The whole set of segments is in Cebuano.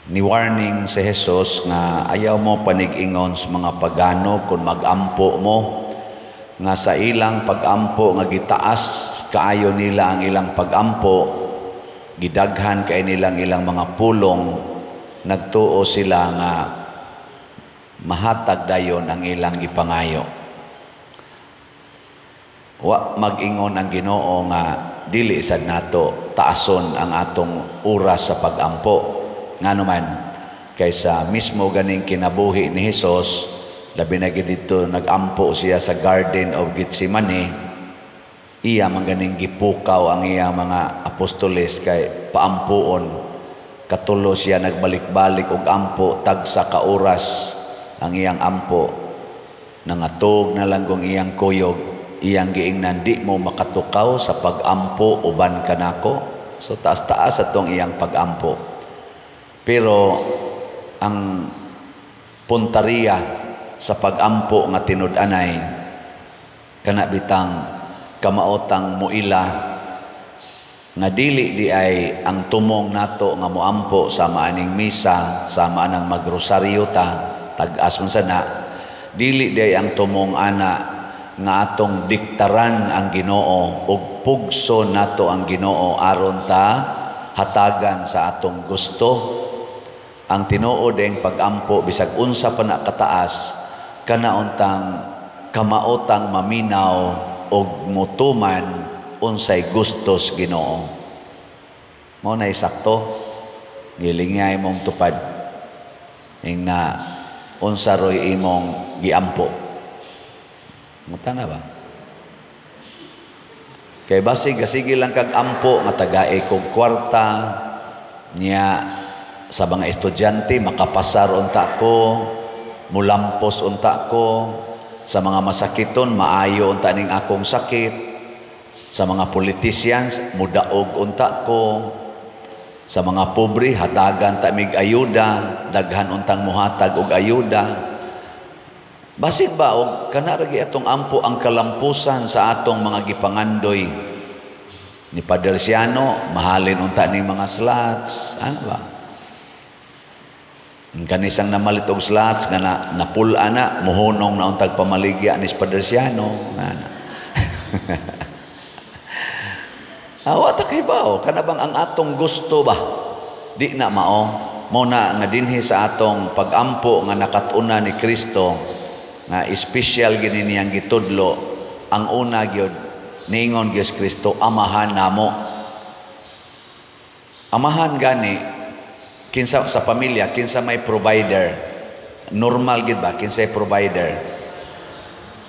Ni warning si Jesus nga ayaw mo panig-ingon sa mga pagano kung magampo mo, nga sa ilang pagampo nga gitaas kaayo nila ang ilang pagampo, gidaghan kay nilang ilang mga pulong, nagtuo sila nga mahatag dayon ang ilang gipangayo. Wa mag-ingon ang Ginoo nga dili sad nato taason ang atong oras sa pagampo. Ngano man, kaysa mismo ganing kinabuhi ni Hesus, labi na gid dito nagampo siya sa Garden of Gethsemane, iya man ganing gipukaw ang iya mga apostoles kay paampuon. Katulo siya nagbalik-balik og ampo, tagsa ka oras ang iyang ampo. Nangatog na lang kung iyang kuyog, iyang giingnan, "Di mo makatukaw sa pagampo uban kanako." So taas-taas atong iyang pagampo. Pero ang puntariya sa pagampo nga tinud-anay kana bitang kamaotang muila nga dili di ay ang tumong nato nga moampo sa maaning misa, sa maanang magrosaryo ta, tag-as man sana, dili di ay ang tumong ana nga atong diktaran ang Ginoo ug pugso nato ang Ginoo aron ta hatagan sa atong gusto. Ang tinuod ang pagampo, bisag unsa pa na kataas, kana untang kamaotang maminaw og mutuman unsay gustos Ginoo. Mao nay sakto, gilingay mong tupad ing na unsa roy imong giampo. Muta na ba? Kay basig sige lang kag ampo nga tagae kog kwarta niya, sa mga estudyante makapasar unta ko, mulampos unta ko, sa mga masakiton maayo unta ning akong sakit, sa mga politicians mudaog unta ko, sa mga pobre hatagan ta mig ayuda, daghan untang muhatag og ayuda. Basin ba og kana ra atong ampo ang kalampusan sa atong mga gipangandoy ni Padre Siano, mahalin unta ning mga slots, ano ba? Ang kanisang namalit og slots nga na, napula na, muhunong na untag pamaligya ni Padre Siano. Na. Awa ta kay bao, kana bang ang atong gusto ba? Di na mao. Mao na nga dinhi sa atong pagampo nga nakat-una ni Kristo nga espesyal gini niyang gitudlo, ang una gyud niingon Gyud Kristo, "Amahan namo." Amahan gani, kinsa sa pamilya, kinsa may provider? Normal gid ba kinsay provider?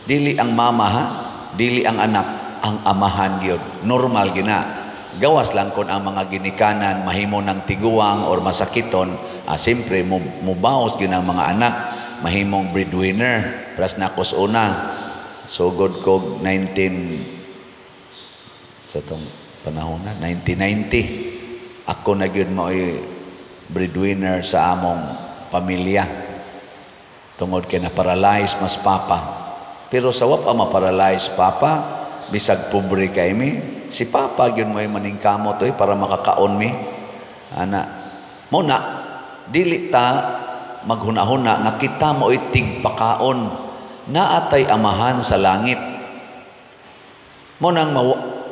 Dili ang mama ha, dili ang anak, ang amahan gyud. Normal gina. Gawas lang kon ang mga ginikanan mahimo ng tiguang or masakiton, siyempre mubaos gyud ang mga anak, mahimong breadwinner. Pras na akos una, sugod kog 19 sa tong panahon na 1990, ako na gyud maoy breadwinner sa among pamilya tungod kay na-paralyze mas papa. Pero sa wa pa ma-paralyze papa, bisag pobre kay mi, si papa gyud mo'y maningkamot oy para makakaon mi ana. Mo na dili ta maghuna-huna nga kita mo'y tigpakaon, naatay Amahan sa langit. Mo nang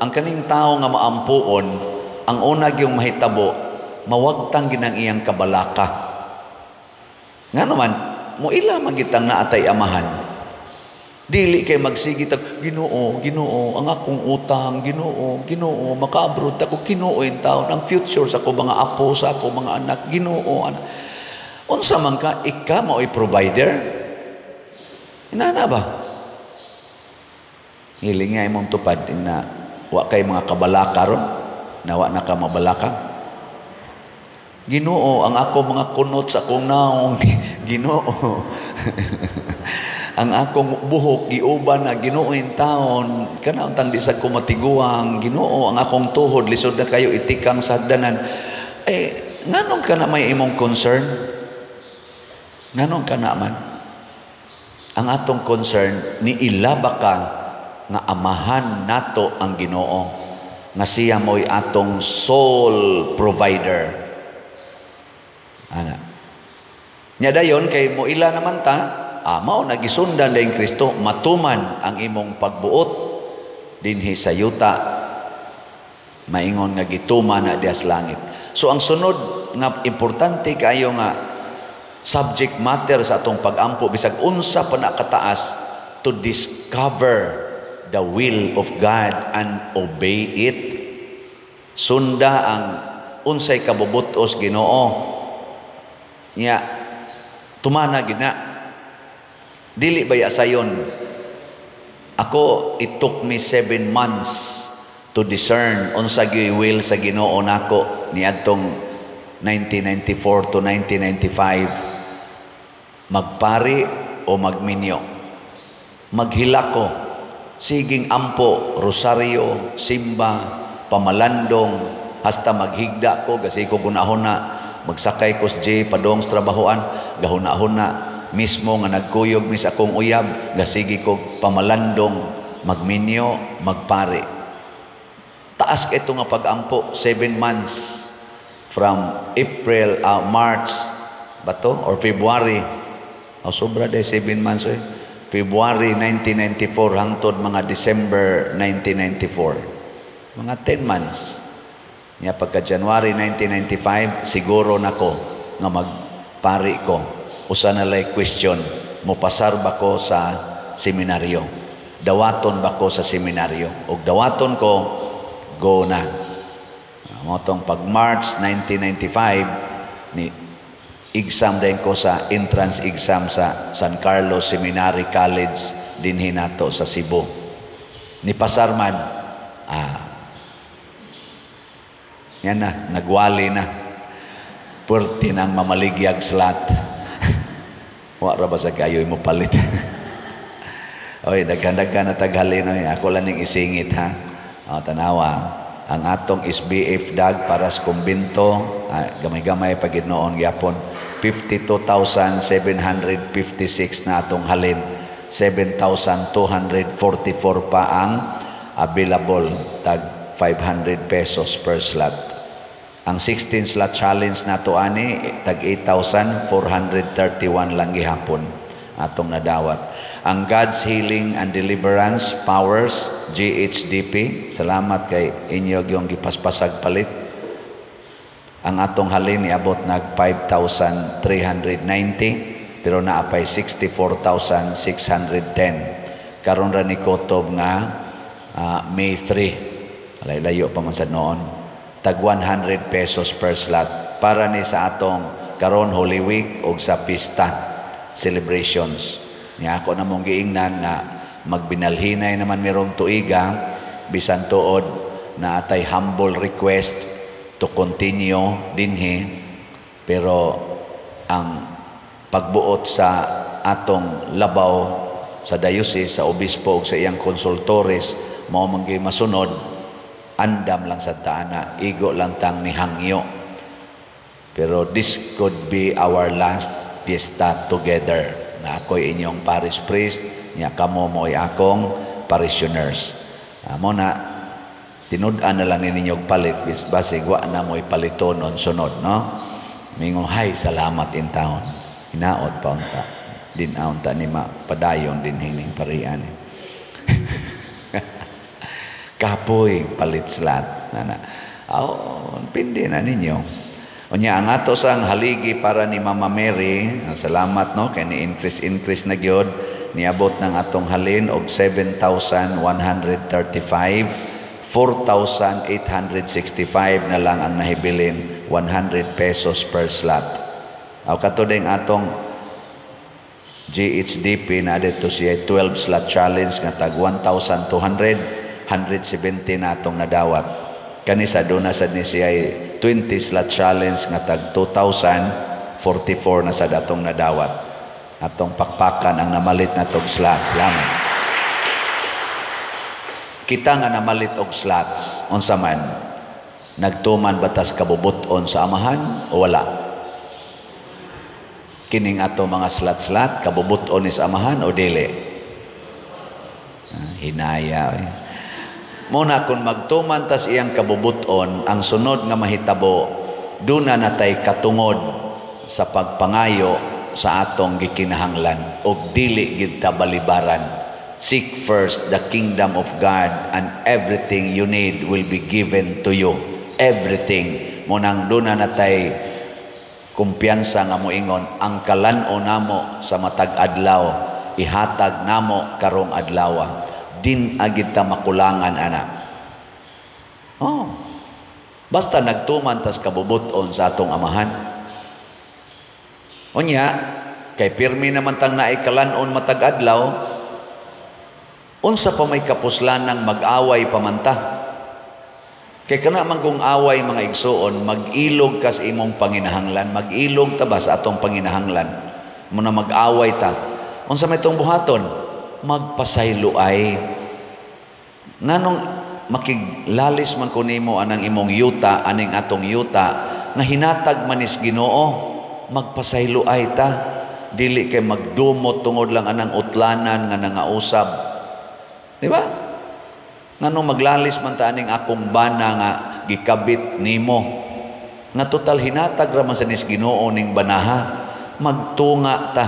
ang kaning tao nga maampuon, ang una gyung mahitabo, mawagtang ginang iyang kabalaka. Nga naman, muila man gitang naatay Amahan. Dili kay magsige tag, "Ginoo, Ginoo, ang akong utang, Ginoo, Ginoo, maka-abroad ako, Ginoo in taon, ang future sa ako mga apo, sa ako mga anak, Ginoo." Ana. Unsa man ka, ika mao'y provider? Inana ba? Hiling nga imong tupad na wa kay mga kabalaka ron, na wa na ka mabalaka. "Ginoo, ang ako mga kunot sa akong naong, Ginoo. Ang akong buhok giuban na, Ginoo in taon, kana untang di sa ko matiguang, Ginoo, ang akong tuhod lisod na kayo itikang sa hagdanan." Eh, nganong ka na may imong concern? Nganong ka na man? Ang atong concern, ni ilaba ka nga amahan nato ang Ginoo, nga siya mo'y atong sole provider. Ana. Nya dayon kay moila naman ta, mao na gisundan dayon Kristo, matuman ang imong pagbuot dinhi sa yuta, maingon nga gituman na diha sa langit. So ang sunod nga importante kaayo nga subject matter sa atong pagampo, bisag unsa pa na kataas, to discover the will of God and obey it. Sunda ang unsay kabubut-os Ginoo. Nya tumana gina. Dili baya sayon. Ako, it took me 7 months to discern unsa gyud will sa Ginoo nako niadtong 1994 to 1995, magpari o magminyo. Maghilak ko, siging ampo, rosaryo, simba, pamalandong, hasta maghigda ko, kasi ko gunahuna, magsakay ko sa J, padong sa trabahoan, gahuna-huna, mismo nga nagkuyog mis akong uyab, gasigi ko pamalandong, magminyo, magpari. Taas ito nga pag-ampo, 7 months from April, March, ba to? Or February. Oh, sobra day 7 months eh. February 1994 hangtod mga December 1994. Mga 10 months. Nya pagka January 1995, siguro nako nga magpari ko. Usa na lay question, mopasar ba ko sa seminaryo? Dawaton ba ko sa seminaryo? Og dawaton ko, go na. Mao tong pag March 1995 ni exam din ko sa entrance exam sa San Carlos Seminary College dinhi nato sa Cebu. Ni pasar man, yan na, nagwali na. Puwerte nang mamaligyag slot. Wa ra ba sa kayo mo palit? Oy, daghan-daghan na taghalin oy. Ako lang ning isingit ha. O, tanawa. Ang atong SBF dag para sa kumbinto, gamay-gamay pa gid noon gyapon, 52,756 na atong halin. 7,244 pa ang available, tag 500 pesos per slot. Ang 16 slot challenge nato ani tag 8,431 lang gihapon atong nadawat. Ang God's Healing and Deliverance Powers, GHDP, salamat kay inyo yung gipaspasag palit. Ang atong halin niabot nag 5,390 pero naapay 64,610. Karon ra ni kutob nga May 3. Alay layo pa man sa noon. Tag 100 pesos per slot para ni sa atong karon Holy Week og sa pista celebrations. Nya ako na mong giingnan nga magbinalhinay naman mirong tuiga, bisan tuod na atay humble request to continue dinhi, pero ang pagbuot sa atong labaw sa diocese, sa obispo ug sa iyang consultores, mao man gyud masunod. Andam lang sa taana, igo lang tang nihangyo, pero this could be our last fiesta together na ako'y inyong parish priest nya kamo mo'y akong parishioners. Mo na tinud-an na lang ninyo og palit, basig wa na mo'y palitonon sunod, no? Mingon hay salamat in taon, hinaot pa unta din unta ni padayon din hining parian. Kapoy palit slot nana. Oh, pindi na ninyo. Unya ang ato sang haligi para ni Mama Mary, salamat no kay ni increase increase na gyud, niabot ng atong halin og 7,135, 4,865 na lang ang nahibilin, 100 pesos per slot. Aw kato ding atong GHDP na dito siya 12 slot challenge nga tag 1,200, 170 na atong nadawat. Kani sa doon na sad ni siya 20 slot challenge nga tag 2,044 na sa datong nadawat. Atong pakpakan ang namalit na tog slots. Salamat. Kita nga namalit og slots, unsa man, nagtuman batas kabubuton sa Amahan o wala? Kining ato mga slot-slot, kabubuton ni sa Amahan o dili? Hinaya. Eh. Muna kung magtuman tas iyang kabubuton, ang sunod nga mahitabo, duna natay katungod. sa pagpangayo sa atong gikinahanglan ug dili gid ta balibaran. Seek first the kingdom of God and everything you need will be given to you. Everything. Mao nang duna natay kumpiyansa nga moingon, "Ang kalan-on namo sa matag adlaw, ihatag namo karong adlaw." Di na gid ta makulangan ana. Oh. Basta nagtuman tas kabubut-on sa atong Amahan. Unya, kay pirmi naman tang naay kalan-on matag adlaw, unsa pa may kapuslanang mag-away pa man ta? Kay kana man kung away, mga igsuon, mag-ilog ka sa imong panginahanglan, mag-ilog ta ba sa atong panginahanglan? Muna mag-away ta. Unsa may itong buhaton? Magpasayloay. Nganong makiglalis man ko nimo anang imong yuta, aning atong yuta, nga hinatag manis Ginoo, magpasayloay ta. Dili kay magdumot tungod lang anang utlanan nga nangausab. Di ba? Nganong maglalis man ta aning akong bana nga gikabit nimo? Nga total hinatag ra man sa nis Ginoo ning banaha. Magtunga ta.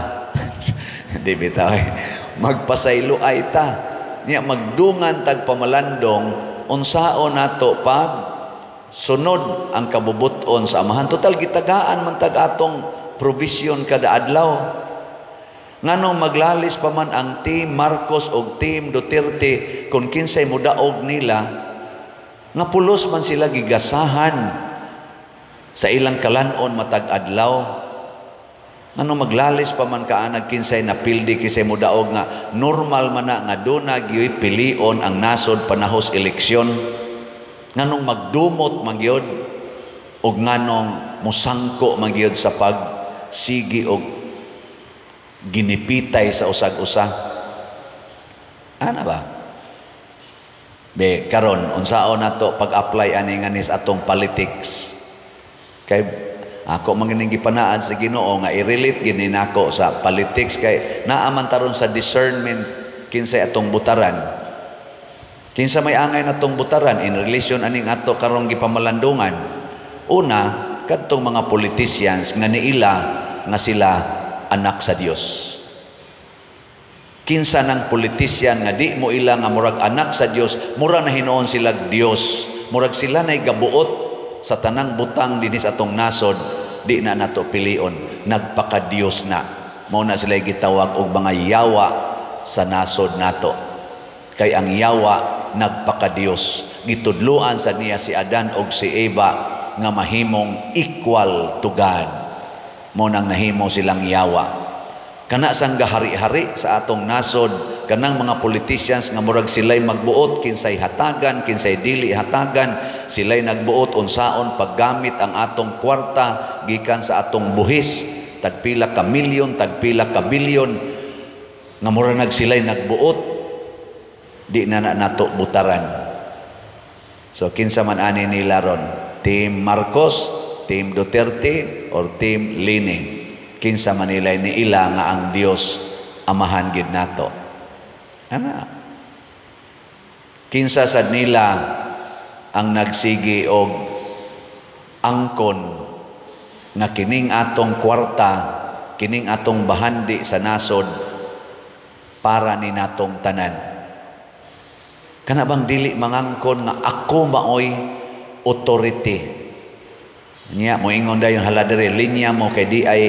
Di bitaw eh. Magpasayloay ta. Nya magdungan tag pamalandong unsaon nato pag sunod ang kabubuton sa Amahan. Total gitagaan man tag atong provision kada adlaw. Nganong maglalis pa man ang Team Marcos o Team Duterte kung kinsay mudaog nila, nga pulos man sila gigasahan sa ilang kalanon matag adlaw? Nganong maglalis pa man ka anag kinsay napildi, kinsay mudaog, nga normal man na nga duna gyud pilion ang nasod panahos eleksyon? Nganong magdumot man gyud ug nganong musangko man gyud sa pag sigi og ginipitay sa usag-usa? Ana ba? Be, karon unsaon nato pag-apply ani nga nis atong politics? Kay ako man gining gipanaad sa Ginoo nga i-relate gini nako sa politics kay naa man taron sa discernment kinsay atong butaran. Kinsa may angay natong butaran in relation aning ato karong gipamalandungan? Una, kadtong mga politicians nga niila nga sila anak sa Dios. Kinsa ng politician nga di mo ila nga murag anak sa Dios, mura na hinuon sila Dios, murag sila nay gabuot sa tanang butang dinhi sa atong nasod, di na nato pilion, nagpaka-Dios na. Mao na sila gitawag og mga yawa sa nasod nato. Kay ang yawa nagpaka-Dios. Gitudluan sa niya si Adan og si Eva nga mahimong equal to God. Mao nang nahimo silang yawa. Kana sang gahari-hari sa atong nasod, kanang mga politicians nga murag sila'y magbuot kinsay hatagan, kinsay dili hatagan, sila'y nagbuot unsaon paggamit ang atong kwarta gikan sa atong buhis, tagpila ka milyon, tagpila ka bilyon, nga mura nag sila'y nagbuot, di na na nato butaran. So kinsa man ani nila ron? Team Marcos, Team Duterte, or Team Leni? Kinsa man nila ni ila nga ang Dios Amahan gid nato? Ana. Kinsa sad nila ang nagsigi og angkon nga kining atong kwarta, kining atong bahandi sa nasod para ni natong tanan? Kana bang dili mangangkon nga ako maoy authority? Nya moingon dayon, "Hala diri, linya mo kay di ay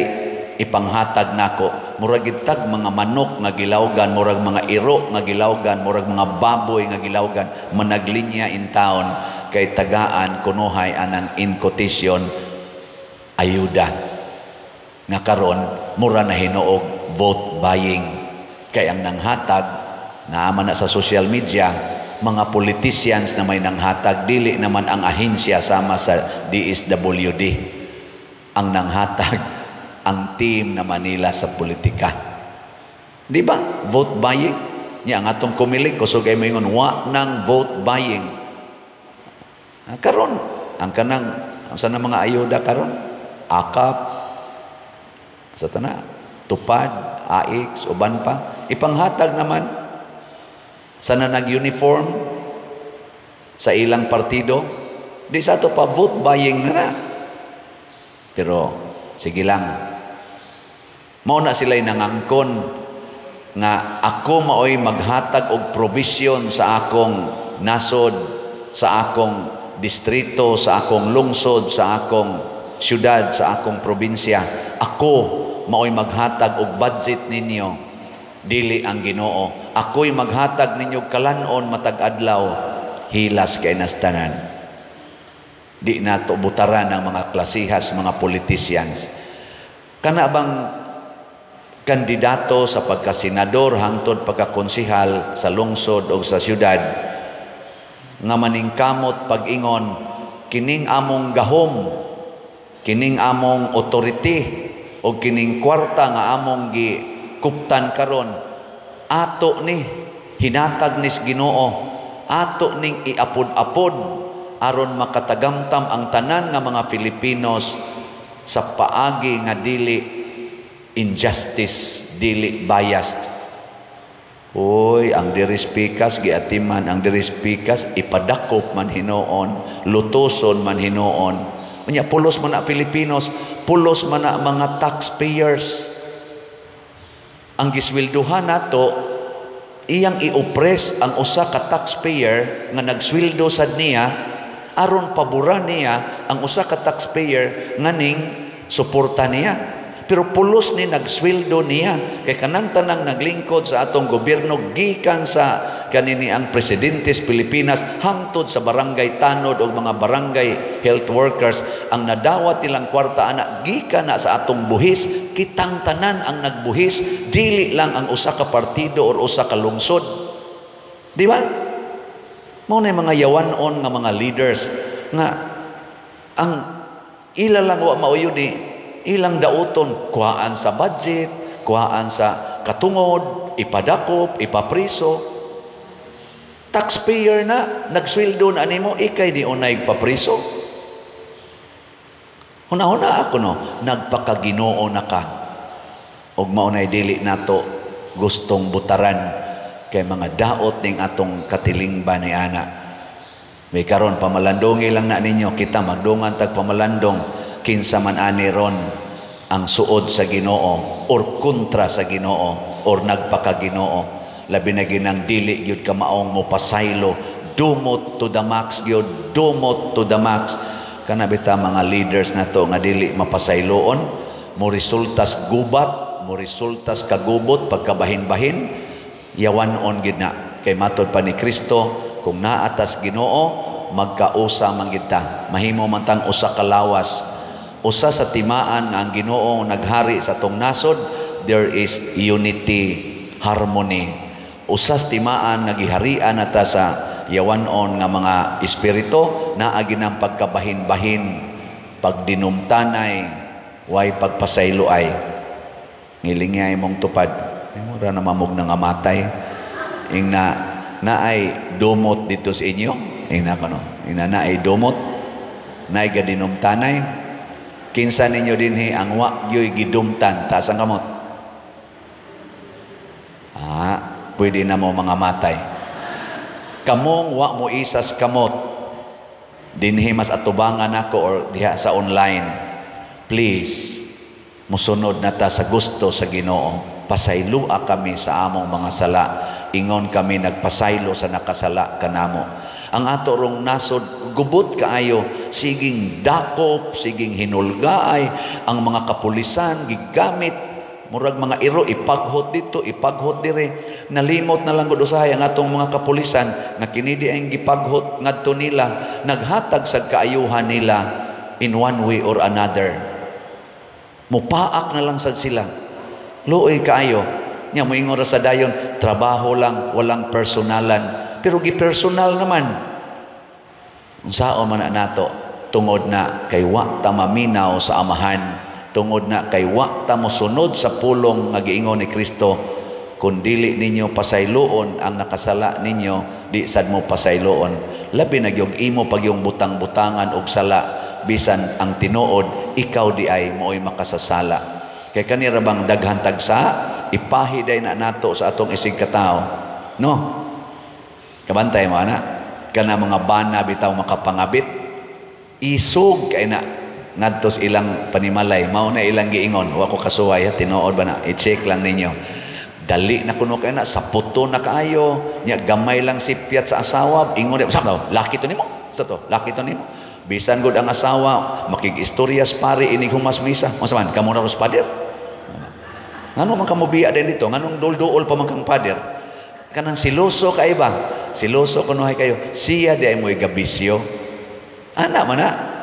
ipanghatag nako." Murag gitag mga manok nga gilawgan, murag mga iro nga gilawgan, murag mga baboy nga gilawgan, managlinya in town kay tagaan kunuhay anang, in quotation, ayuda. Nga karon mura na hinuog vote buying. Kay ang nanghatag naa man na sa social media, mga politicians na may nanghatag, dili naman ang ahensya sama sa DSWD. Ang nanghatag, ang team na Manila sa politika. Di ba? Vote buying. Nya ang atong Comelec kusog ay moingon wa nang vote buying. Ah, karon ang kanang ang sana mga ayuda karon, AKAP sa tana, Tupad, AICS, uban pa, ipanghatag naman sa na nag-uniform sa ilang partido. Di sa ato pa vote buying na na. Pero Sige lang. Mao na sila'y nangangkon nga ako maoy maghatag og provision sa akong nasod, sa akong distrito, sa akong lungsod, sa akong syudad, sa akong probinsya. Ako maoy maghatag og budget ninyo, dili ang Ginoo. Ako'y maghatag ninyo kalanon matag adlaw. Hilas kay nastanan. Di nato butaran ang mga klasihas, mga politicians. Kana bang kandidato sa pagkasenador hangtod pagkakonsihal sa lungsod o sa syudad nga maningkamot pag-ingon, "Kining among gahom, kining among authority o kining kwarta nga among gikuptan karon, ato ni hinatag nis Ginoo, ato ning iapod-apod aron makatagamtam ang tanan nga mga Filipinos sa paagi nga dili injustice, dili biased." Uy, ang diris pikas giatiman, ang diris pikas ipadakop man hinuon, lutuson man hinuon. Unya pulos man na Filipinos, pulos man na mga taxpayers. Ang gisweldohan nato, iyang i-oppress ang usa ka taxpayer nga nagsweldo sad niya aron paboran niya ang usa ka taxpayer nga ning suporta niya. Pero pulos ni nagsweldo niya kay kanang tanang naglingkod sa atong gobyerno, gikan sa kanini ang presidente sa Pilipinas hangtod sa barangay tanod o mga barangay health workers, ang nadawat nilang kwarta ana gikan na sa atong buhis. Kitang tanan ang nagbuhis, dili lang ang usa ka partido or usa ka lungsod, di ba? Mao na mga yawanon nga mga leaders nga ang ila lang wa mauyo ni ilang dauton, kuhaan sa budget, kuhaan sa katungod, ipadakop, ipapriso. Taxpayer na, nagsweldo na nimo, ikay di unay papriso. Huna-huna ako, no, nagpakaginoo na ka. Og maunay dili nato gustong butaran kay mga daot ning atong katilingban ni ana. May karon pamalandongi lang na ninyo kita, magdungan tag pamalandong kinsa man ani ron ang suod sa Ginoo or kontra sa Ginoo or nagpakaginoo, labi na ginang dili gyud ka maong mo pasaylo, dumot to the max gyud, dumot to the max. Kana bita mga leaders nato nga dili mapasayloon, mo resultas gubat, mo resultas kagubot, pagkabahin-bahin, yawan-on gid na. Kay matod pa ni Kristo, kung naatas Ginoo, magkausa man gid ta, mahimo man tang usa ka lawas. Usa sa timaan nga ang Ginoo naghari sa atong nasod, there is unity, harmony. Usa sa timaan nga giharian nata sa yawanon nga mga espiritu, naa ginang pagkabahin-bahin, pagdinumtanay, way pagpasaylo ay. Ngilingay mong tupad. Mura na mamog na nga matay. Ing na naay dumot dito sa inyo. Ing na kono. Ing na naay dumot. Naay gadinumtanay. Kinsa ninyo dinhi ang wa gyoy gidumtan, taas ang kamot. Ah, pwede na mo mga matay. Kamong wa mo isas kamot dinhi mas atubangan ako or diha sa online. Please, musunod na ta sa gusto sa Ginoo. Pasaylua kami sa among mga sala. Ingon kami nagpasaylo sa nakasala kanamo. Ang ato rong nasod gubot kaayo, siging dakop, siging hinulgaay ang mga kapulisan, gigamit murag mga iro, ipaghot dito, ipaghot dire. Nalimot na lang gud usahay ang atong mga kapulisan nga kini di ang gipaghot ngadto nila, naghatag sa kaayuhan nila in one way or another. Mupaak na lang sad sila. Luoy kaayo. Nya moingon ra sa dayon, trabaho lang, walang personalan. Pero gipersonal naman. Unsaon man na nato tungod na kay wa ta maminaw sa Amahan, tungod na kay wa ta mosunod sa pulong nga giingon ni Kristo, "Kun dili ninyo pasayloon ang nakasala ninyo, di sad mo pasayloon." Labi na gyud imo pag yung butang-butangan og sala, bisan ang tinuod ikaw di ay mooy makasasala. Kay kanira bang daghan tagsa, ipahiday na nato sa atong isig katao, no? Kabantay mo ana, kana mga bana bitaw makapangabit, isog kay na. Ngadto sa ilang panimalay, mao na ilang giingon. Wa ko kasuway, ha, tinuod ba na? I-check lang ninyo. Dali na kuno kay na, saputo na kaayo, nya gamay lang sipyat sa asawa, ingon sa to, laki to nimo. Sa to, laki to nimo. Bisan gud ang asawa, makig-istorya sa pari inig humas misa. Unsa man, kamo na ros pader? Ngano man kamo biya din dito? Nganong dul-duol pa man kang pader? Kanang siloso kay ba? Siloso kunuhay kayo. Siya di ay mo'y gabisyo. Ana man na.